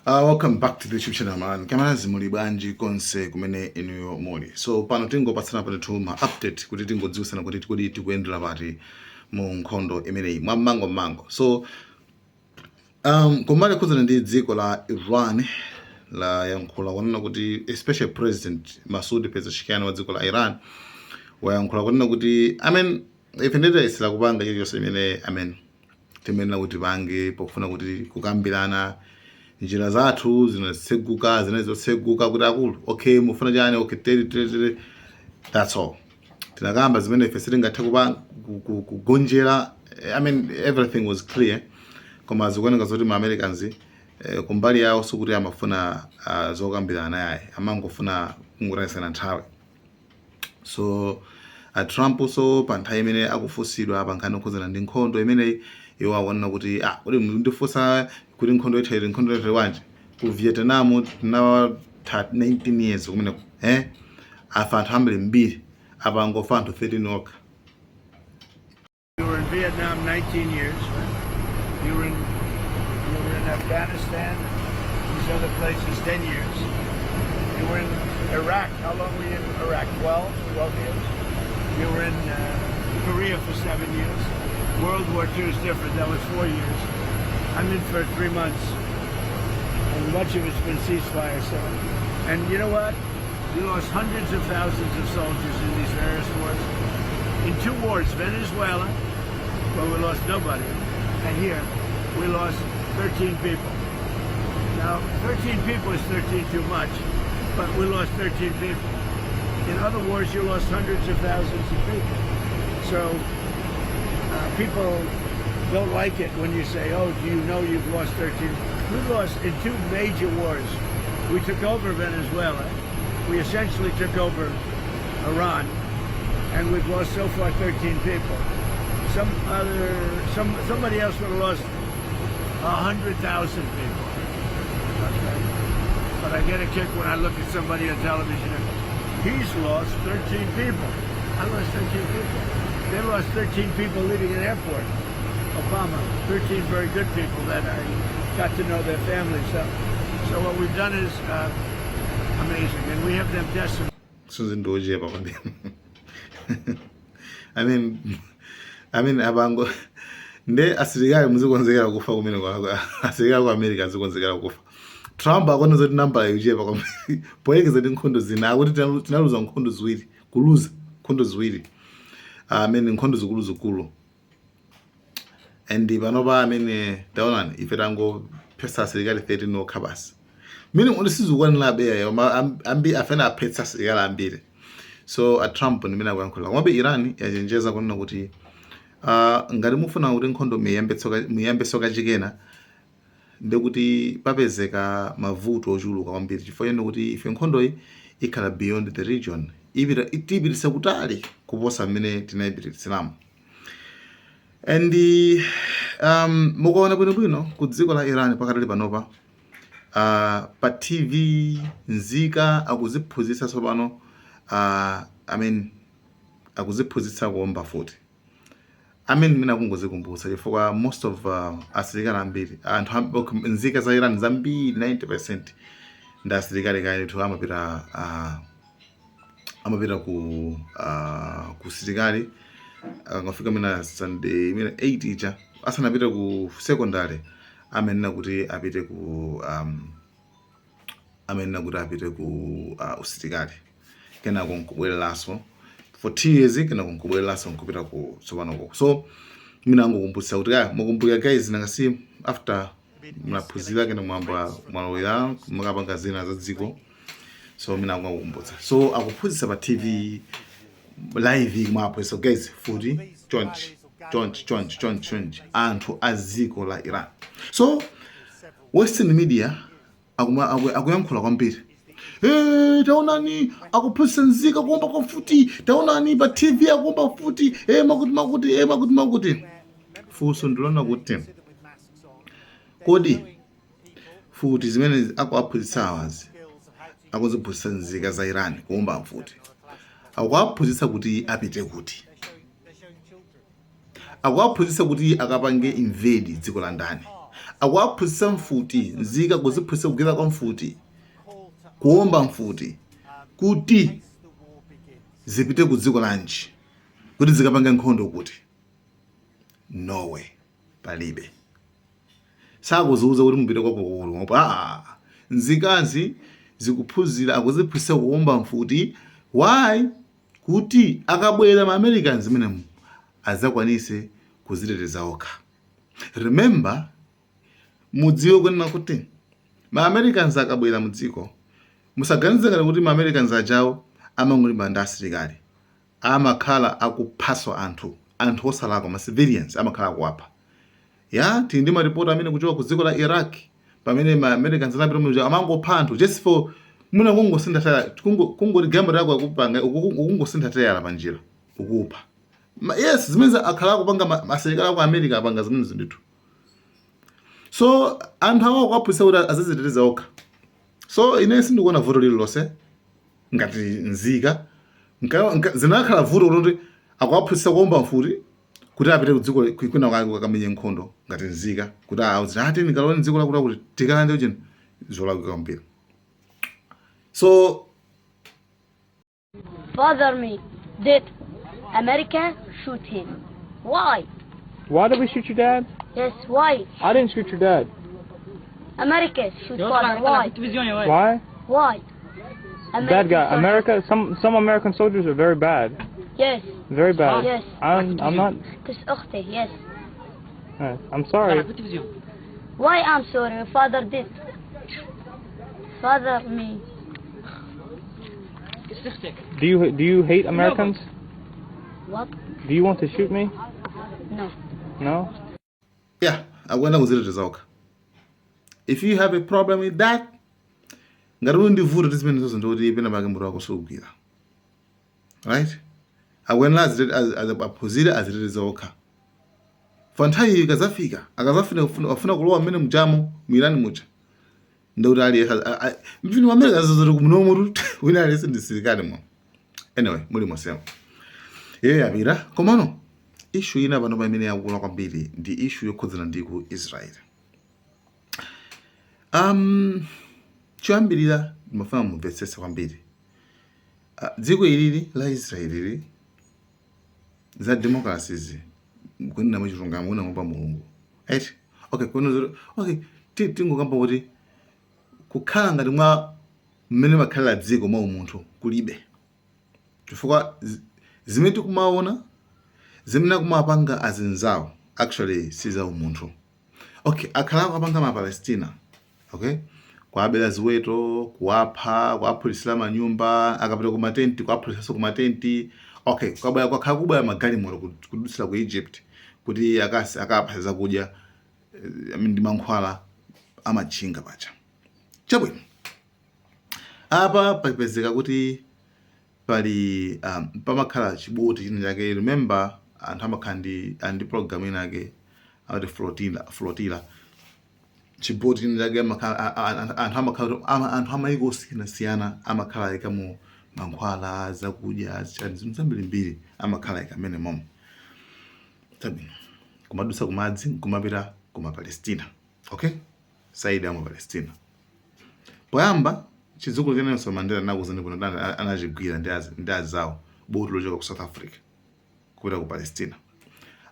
Welcome back to the YouTube channel, man. Kamerazi, muli bwanji konse kumene inuyo muli? So pano tingopatsana pano ma update kuti tingodziwisana kuti tikudi tikuyendera pati mu nkhondo imeneyi mwammango mmango. So kumbali khudzana ndi dziko la Iran, layankhula kunena kuti, especially President Masoud Pezeshkian wa dziko la Iran wayankhula kunena kuti, I mean, ife nditayesera kupanga chilichonse imene, I mean, timenera kuti pange pofuna kuti kukambirana, njira zathu zinatseguka, zinali zotseguka kuti akulu, okay, mufuna chani? Okay, tere tere tere, that's all. Tinakamba zimene ife sitingathe kugonjera. I mean, everything was clear, koma zikuoneka zoti ma Americans kumbali yawo sikuti amafuna zokambirana yayi, amangofuna kungotayisana nthawi. So Trump, so pa nthawi imene akufunsidwa pa nkhani yokhudzana ndi nkhondo imeneyi, iwo akuonena kuti, ah, kuti ndifunsa kuti nkhondo ithere, nkhondo ithere wanji? Ku Vietnam tinawatha 19 years kumeneko, afa anthu ambiri mbiri, apa angofa anthu 13 okha. You were in Vietnam 19 years, right? You were in Afghanistan, these other places 10 years. You were in Iraq. How long were you in Iraq? 12, 12 years. You were in Korea for 7 years. World War II is different. That was 4 years. I'm in for 3 months, and much of it's been ceasefire. So, and you know what? You lost hundreds of thousands of soldiers in these various wars. In two wars, Venezuela, where we lost nobody, and here we lost 13 people. Now, 13 people is 13 too much, but we lost 13 people. In other wars, you lost hundreds of thousands of people. So people don't like it when you say, "Oh, do you know you've lost 13" We lost in two major wars. We took over Venezuela. We essentially took over Iran, and we've lost so far 13 people. Somebody else would have lost 100,000 people. Okay. But I get a kick when I look at somebody on television and he's lost 13 people. I lost 13 people. They lost 13 people leaving an airport. Obama, 13 very good people that I got to know their families. So what we've done is amazing, and we have them decimated. Suzi ndochepa kwambiri. I mean, abango nde asilikali muzikonzekera kufa kumene kwa asilikali ku America azikonzekera kufa. Trump akuona zoti nambala ikuchepa kwambiri poyerekeza ndi nkhondo zina. Akuti tinaluza nkhondo ziwiri, kuluza nkhondo ziwiri, I mean, nkhondo zikuluzikulu, and panopa amene taonani, ife tangophetsa asilikali 13 okha basi, meaning kuti sizikwanirabe yayo ambi afena aphetsa asilikali ambiri. So a Trump ndimene akuyankhula. Komabe Iran yachenjeza kunena kuti ngati mufuna kuti nkhondo muyambe kachikena, ndekuti papezeka mavuto ochuluka kwambiri, chifukwa chene kuti ife nkhondoyi ikhala beyond the region, ipita, tiyipititsa kutali kuposa mmene tinayipititsiramo. And mukaona bwinobwino ku dziko la Iran pakatali panopa, pa TV nzika akuziphunzitsa tsopano, I mean, akuziphunzitsa kuomba futi. I mean, mina kungozikumbutsa chifukwa most of asilikali ambiri, anthu okay, nzika za Iran zambiri, 90% ndi asilikali kaitu, amapita ku silikali akangofika mina Sunday mina 8 ija, asanapite ku secondary, amenena kuti apite ku amenena kuti apite ku usilikali, kenako nkubwereranso for 2 years, kenako nkubwereranso nkupita ku tsopanoko. So mina angokumbutsa kuti kaya mukumbukira guys, nangasi after mnaphunzira, kena mwamba mwalowera mukapanga zina za dziko. So mina angokumbutsa. So akuphunzitsa pa TV live mwapo. So guys, futi chonchi chonchi chonchi chonchi chonchi, anthu a dziko la Iran. So Western media akuyankhula kwambiri. "Eh, taonani, akuphunzitsa nzika kuomba kwa mfuti, taonani pa TV akuomba mfuti, eh, makuti makuti, eh, makuti makuti." Funso ndilona kuti kodi futi zimene akuaphunzitsa awazi, akuziphunzitsa nzika za Iran kuomba mfuti, akuaphunzitsa kuti apite kuti? Akuaphunzitsa kuti akapange invade dziko la ndani? Akuwaphunzitsa mfuti, nzika kuziphunzitsa kugwira kwa mfuti, kuomba mfuti, kuti zipite ku dziko lanji, kuti zikapange nkhondo kuti? No way, palibe. Sakuziuza kuti mupite kwakukulu. Aa, nzikazi zikuphunzira, akuziphunzitsa kuomba mfuti. Why? Kuti akabwera ma Americans menemu adzakwanise kuziteteza okha. Remember, mudziwe kunena kuti ma Americans akabwera mudziko, musaganize ngati kuti ma Americans ajawo amangolimbana ndi asilikali. Amakhala akuphaso anthu, anthu osalakwa, ma civilians amakhala akuwapha. Ya, tili ndi maripoti amene kuchoka ku dziko la Iraq, pamene ma Americans anapita muja, amangopha anthu just for muna kungosintha tayala, kungoti galimoto yako akupanga ukungosintha tayala panjira, ukupha. Yes, zimene akhala akupanga asilikali aku America apanga zimenezo ndithu. So anthu awo akuwaphunzitsa kuti aziziteteza okha. So ine sindikuona vuto lililonse ngati nzika. Zinakhala vuto kuti akuwaphunzitsa kuomba mfuti kuti apite ku dziko kwina kwake kukamenye nkhondo ngati nzika, kuti awuze ati ndikalone dziko lakuti kuti tikalande ucheni, zolakwika kwambiri. So Father me did America shoot him? Why? Why did we shoot your dad? Yes, why? I didn't shoot your dad. America shoot father. Why? Why? Why? Bad guy. Soldiers. America. Some American soldiers are very bad. Yes. Very bad. Yes. I'm not. This أختي. Yes. I'm sorry. Why I'm sorry? Father did. Father me. Do you hate Americans? What? Do you want to shoot me? No. No. Yeah, akuenda kuziteteza okha. If you have a problem with that, ngati uli ndi vuto ndi zimenezozo, ndikuti pena pake mutu wako sukugwira, right? Akuyenera aphunzire aziteteza okha. Fa nthawi iyi ikazafika, akazafuna afuna kulowa mmene mujamo mu Iran muja, ndikuti aliyense mfini wa America azazoti kumunomutu wina aliyense ndi msilikali mo. Anyway, muli mosema iye yapita. Komano issue ina pano pamene yakula kwambiri ndi issue yokhudzana ndi ku Israel. Choyambirira ndimafuna mumvetsetse kwambiri. Dziko ilili la Israel ili, za democracies, kunena mwachilungamo, kunena pa Mulungu, right? Okay, kuno okay, tingokamba kuti kukhala ngati mwa mmene makhalira dziko mwa umunthu kulibe, chifukwa zimene tikumaona, zimene akumapanga azinzawo, actually si za umunthu. Okay, akhala akupanga ma Palestina, okay, kuwabera ziweto, kuwapha, kuwaphulisira manyumba, akapita ku matenti kuwaphulisanso ku matenti. Okay, kwabwera, kwakhala kubwera magalimoto kudutsira ku Egypt kuti akasi akapha zakudya, I mean, ndi mankhwala amatchinga pacha. Chabwino, apa papezeka kuti pali pamakhala chiboti china chake. Remember, anthu amakhala ndi program ina yake amati flotilla, flotilla, chiboti china chake amakhala anthu amakhala kuti anthu amayiko osiyanasiyana amakhala ayikamo mankhwala, zakudya, chani, zinthu zambirimbiri amakhala ayika mmene momo. Chabwino, kumadusa kumadzi kumapita kuma Palestina, okay, side ya mu Palestina. Poyamba chidzukulu cha Nelson Mandela, nakuuzani kuno, anachigwira ndi azawo boti lochoka ku South Africa kupita ku Palestina.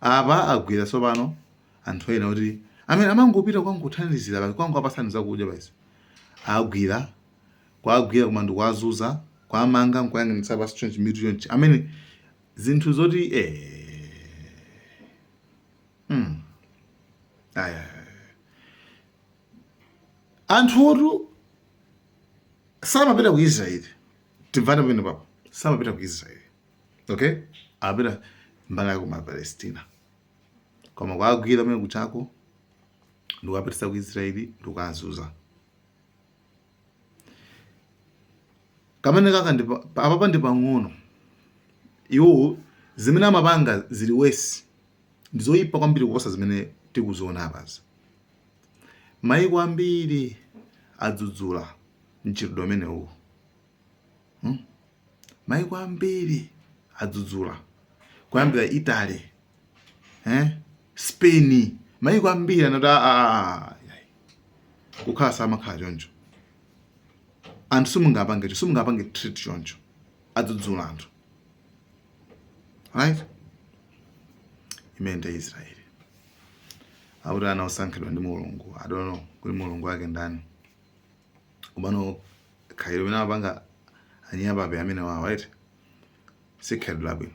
Apa agwira tsopano anthu ena kuti amene amangopita kwangothandizira basi, kwangowapasani zakudya basi, agwira, kwagwira koma ndikuwazuza, kwamanga, nkuyang'anitsa pasi chonchi, mitu chonchi, amene zinthu zoti aya anthutu samapita ku Israeli. Timvane pamene papo, samapita ku Israeli, okay, amapita mbali ya kuma Palestina, koma kwagwira pamene kuchako ndikuwapitisa ku Israeli ndikuwazuza. Kamene kaka ndi apapa ndi pang'ono. Iwo zimene amapanga zili worse, ndi zoyipa kwambiri kuposa zimene tikuziona apazi. Maiko ambiri adzudzula mchitidwe umenewu, Maiko ambiri adzudzula, kuyambira Italy, eh? Spain. Maiko ambiri anati, "Ah, kukhala samakhala choncho, anthu simungapange, simungapange treat choncho." Adzudzula anthu, right? Imene ndi Israeli, akuti ana osankhidwa ndi Mulungu. I don't know kuti Mulungu wake ndani, komano khalidwe limene amapanga anyapape amene wawo, right, si khalidwe labwino.